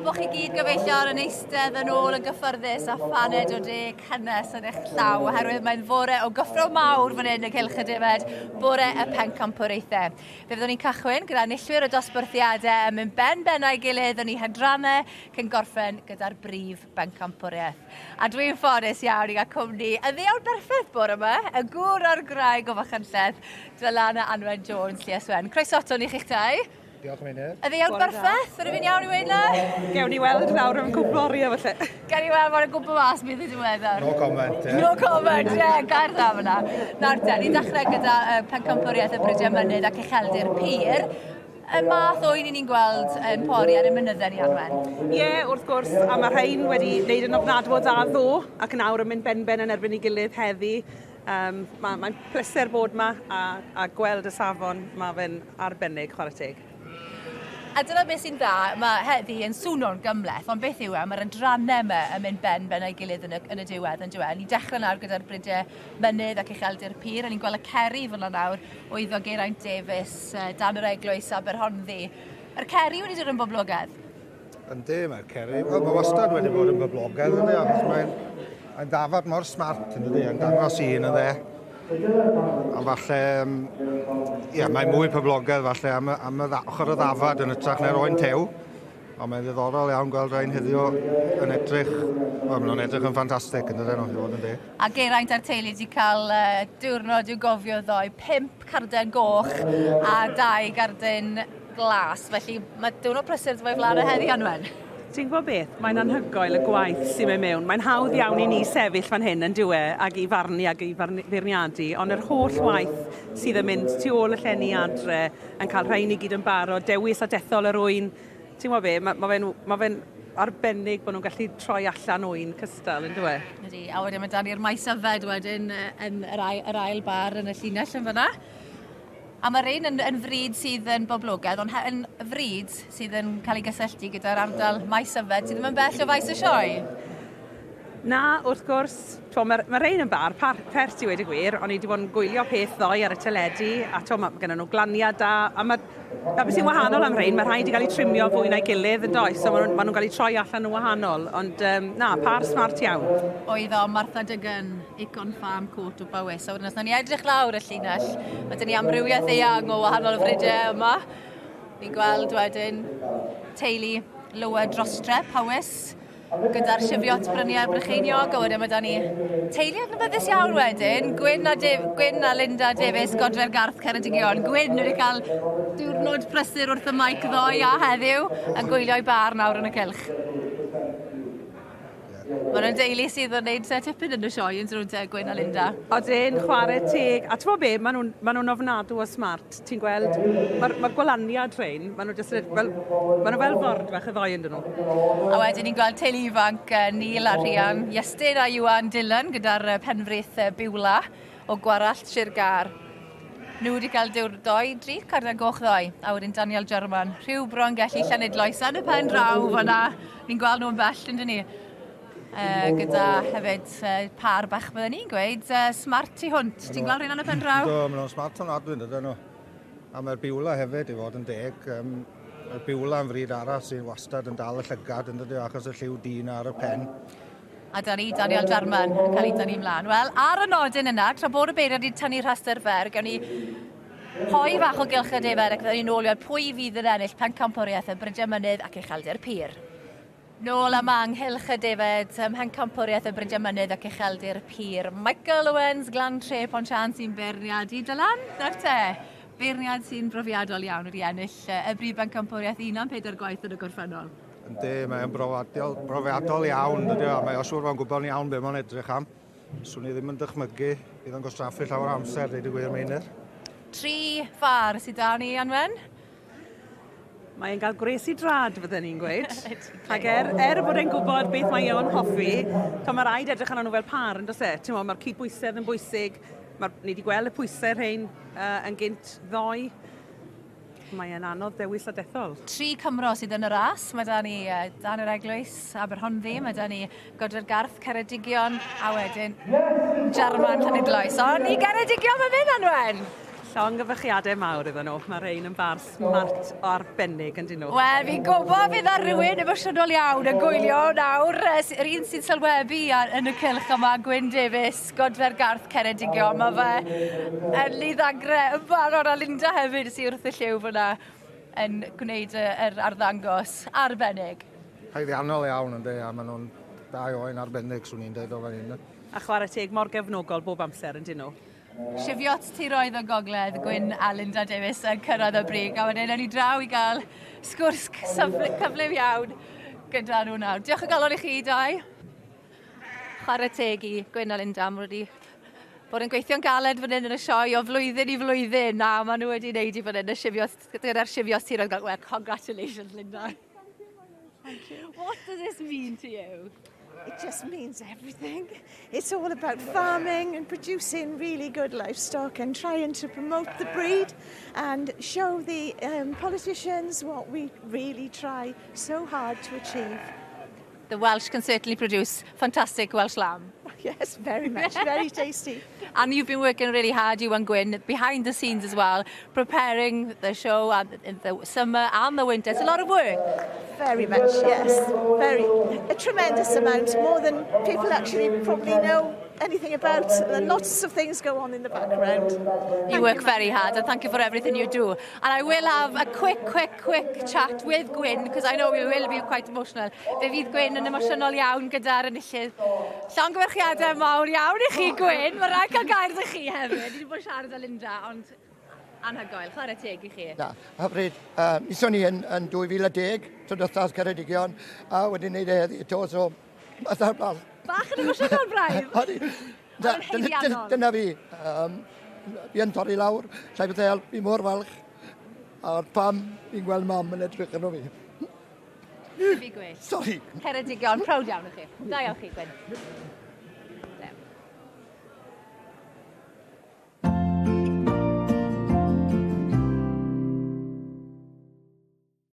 bod chi gyd gyfeillion yn eistedd yn ôl yn gyffyrddus a phaned o de cynnes yn eich llaw oherwydd mae'n fore o gyffro mawr fan hyn y Cylch y Defaid, bore y pencampwriaethau. Fe fyddwn ni'n cychwyn gyda enillwyr y dosbarthiadau yn mynd ben ben â'i gilydd yn eu hadrannau cyn gorffen gyda'r brif bencampwriaeth. A dwi'n ffodus iawn i gael cwmni y ddiawl berffaith bore yma, y gŵr a'r gwraig o Fachynlleth, Dylan a Anwen Jones, Llias Wen. Croeso ato ni chi'ch dau. Diolch am hynny. Y ddeuawd berffaith, yr fi'n iawn i weud na? Gewn ni weld nawr am cwpl oriau falle. Gewn ni weld mae'n gwbl mas bydd y diweddar. No comment, ie. Yeah. No comment, ie, yeah, gair dda fyna. Nawr te, ni'n dechrau gyda uh, pencampwriaeth y Brydiau Mynydd ac Ucheldir Pur. Y math o un i ni'n gweld yn pori ar y mynyddau ni Anwen. Ie, yeah, wrth gwrs, a mae rhain wedi wneud yn ofnadwy o dda ddo, ac yn awr yn mynd benben yn erbyn ei gilydd heddi. Um, Mae'n mae pleser bod yma a, a gweld y safon, mae fe'n arbennig, chwarae teg. A dyna beth sy'n dda, mae heddi yn swno'n gymleth, ond beth yw e, mae'r adrannau yma yn mynd ben ben o'i gilydd yn y, yn y diwedd, yn diwedd. Ni'n dechrau nawr gyda'r bridiau mynydd ac ucheldir pur, a ni'n gweld y ceri fyna nawr, oeddo Geraint Davies, dan yr eglwys Aberhonddu. Mae'r ceri wedi dod yn boblogaidd. Yndi, mae'r ceri, wel, mae wastad wedi bod yn boblogaidd, yndi, achos mae'n mae ddafad mor smart, yn dydi, yn dangos un, ynddo. A falle, ie, mae'n mwy poblogaidd falle am, am y ochr y ddafad yn ytrach na'r oen tew. Ond mae'n ddiddorol iawn gweld rhain heddiw yn edrych, wel, maen nhw'n edrych yn ffantastig yn dydyn nhw, i fod yn deg. A Geraint a'r teulu wedi cael uh, diwrnod i'w gofio ddoe, pump carden goch a dau garden glas, felly mae diwrnod prysur dy flaen o heddi, Anwen. Ti'n gwybod beth, mae'n anhygoel y gwaith sy'n mynd mewn. Mae'n hawdd iawn i ni sefyll fan hyn yn dywe ac i farnu ac i feirniadu, ond yr holl waith sydd yn mynd tu ôl y llenni adre, yn cael rhain i gyd yn barod, dewis a dethol yr ŵyn. Ti'n gwybod be, mae ma fe'n ma fe arbennig bod nhw'n gallu troi allan ŵyn cystal, yn dywe? Ydy, a wedyn mae dan ni'r maes yfed wedyn yn yr ail, yr ail bar yn y llinell yn fyna. A mae'r un yn, yn fryd sydd yn boblogaidd, ond yn fryd sydd yn cael ei gysylltu gyda'r ardal maes yfed sydd ddim yn bell o faes y sioe. Na, wrth gwrs, mae'r ma rhain yn bar, par, pert i wedi gwir, o'n i wedi bod yn gwylio peth ddoe ar y teledu, a to, mae gennym nhw glaniad da, a mae, a beth sy'n wahanol am rhain, mae rhaid i gael eu trimio fwy na'i gilydd yn does, so maen nhw'n ma nhw cael eu troi allan yn wahanol, ond um, na, par smart iawn. Oedd o Martha Duggan Icon Farm Court o Bowys. So wedyn os nawn ni edrych lawr y llinell, mae dyn ni amrywiaeth eang o wahanol fridiau yma. Ni'n gweld wedyn teulu Lower Drostre, Powys, gyda'r Cheviot Bryniau Brycheiniog, a wedyn mae da ni teulu adnabyddus iawn wedyn, Gwyn a, Daf Gwyn a Linda Davies, Godre'r Garth Ceredigion. Gwyn wedi cael diwrnod prysur wrth y maic ddoe a heddiw, yn gwylio'i bar nawr yn y cylch. Maen nhw'n deulu sydd yn gwneud tipyn yn y sioe yn dyn nhw, Gwyn a Linda. Odyn, chwarae teg. A ti'n gwybod be, maen nhw'n ma nhw ofnadw o smart. Ti'n gweld, mae'r ma gwelaniad rhain, maen nhw jyst yn, fel, maen nhw fel ford fach y ddoi yn dyn nhw. A wedyn ni'n gweld teulu ifanc Neil a Rhian, Iestyn a Iwan Dylan gyda'r penfrith Biwla o Gwarallt Sir Gâr. Nhw wedi cael dyw'r doi, dri carden goch ddoe, a wedyn Daniel German, rhyw bron gellu Llanidloes yn y pen draw fanna. Ni'n gweld nhw'n bell, yn dyn ni? Uh, gyda hefyd uh, par bach bydden ni'n gweud, uh, smart tu hwnt. Ti'n gweld rhywun yn y pen draw? Do, maen nhw'n smart o'n adwyn, ydyn nhw. A mae'r biwla hefyd, i fod yn deg. Um, mae'r biwla yn fryd arall sy'n wastad yn dal y llygad, yn dydy, achos y lliw dyn ar y pen. A da ni, Daniel Jarman, yn cael ei dynnu mlaen. Wel, ar y nodyn yna, tra bod y beirniad wedi tynnu rhestr fer, gawn ni hoi fach o gylch y defaid ac fydden ni'n ôl i weld pwy fydd yn ennill pencampwriaeth y Brydiau Mynydd ac Ucheldir Pur. Nôl yma yng nghylch y defaid ym mhencampwriaeth y Brydiau Mynydd ac Ucheldir Pur. Michael Owens, Glan Tre, Pontsian sy'n beirniadu Dylan. Nawr te, beirniad sy'n brofiadol iawn wedi ennill y brif bencampwriaeth un am pedair gwaith yn y gorffennol. Yndi, mae o'n brofiadol, brofiadol iawn, dydy o. Mae o siŵr fo'n gwybod yn iawn be mae'n edrych am. Swn i ddim yn dychmygu bydd o'n gwastraffu llawer o amser, deud y gwir, Meinir. Tri phar sydd da ni, Anwen. Mae'n cael gwres i drad, fydden ni'n gweud. Ac er, er bod e'n gwybod beth mae o'n hoffi, to mae rhaid edrych arno nhw fel par, yn does e? Ti'n mae'r cydbwysedd yn bwysig. Mae'r, ni wedi gweld y pwysau rhain uh, yn gynt ddoe. Mae e'n anodd dewis a dethol. Tri Cymro sydd yn y ras. Mae da ni Dan yr Eglwys, Aberhonddu, mae da ni Godre'r Garth, Ceredigion, a wedyn Jarman Llanidloes. Ond i Geredigion mae fynd, Anwen! Llongyfarchiadau mawr iddyn nhw. Mae rhain yn bar smart o arbennig yn dyn nhw. Wel, fi'n gwybod fydd ar rhywun emosiynol iawn yn gwylio nawr. Yr un sy'n sylwebu yn y cylch yma, Gwyn Davies, Godfer Garth Ceredigion. Mae fe yn liddagre yn barod, a Linda hefyd sy'n wrth y llyw fyna yn gwneud yr arddangos arbennig. Haeddiannol iawn ynddi, a maen nhw'n dau oen arbennig, swn i'n dweud o fan hyn. A chwarae teg mor gefnogol bob amser yn dyn nhw. Cheviot Tiroedd y Gogledd, Gwyn a Linda Davies yn cyrraedd y brig. A wedyn ewn ni draw i gael sgwrs cyflym iawn gyda nhw nawr. Diolch o galon i chi dau. Chwarae teg i Gwyn a Linda am wedi bod yn gweithio'n galed fan hyn yn y sioe o flwyddyn i flwyddyn, a maen nhw wedi wneud i fan hyn y Cheviot, gyda'r Cheviot Tiroedd Gogledd. Well, congratulations, Linda. Thank you. What does this mean to you? It just means everything. It's all about farming and producing really good livestock and trying to promote the breed and show the politicians what we really try so hard to achieve. The Welsh can certainly produce fantastic Welsh lamb. Yes, very much. Very tasty. And you've been working really hard, you and Gwyn, behind the scenes as well, preparing the show and in the summer and the winter. It's a lot of work. Very much, yes. Very. A tremendous amount, more than people actually probably know anything about. Lots of things go on in the background. You Thank work you, very hard, and thank you for everything you do. And I will have a quick, quick, quick chat with Gwyn, because I know we will be quite emotional. Fe fydd Gwyn yn emosiynol iawn gyda'r enillydd. Llongyfarchiadau mawr iawn i chi, Gwyn. Mae rhaid cael gair 'da chi hefyd. Ni wedi bod yn siarad â Linda, ond anhygoel. Chwarae teg i chi. Na, hyfryd. Nison ni yn 2010, tro diwethaf Ceredigion, a wedi wneud e heddi eto, so fatha'r blas. Bach yn emosiynol braidd. Odi. Ond yn haeddiannol. Dyna fi. Fi yn torri lawr, llai beth help, fi mor falch. A pam fi'n gweld mam yn edrych arno fi. Fi gwell. Sorry. Ceredigion, proud iawn o chi. Da iawn chi, Gwyn.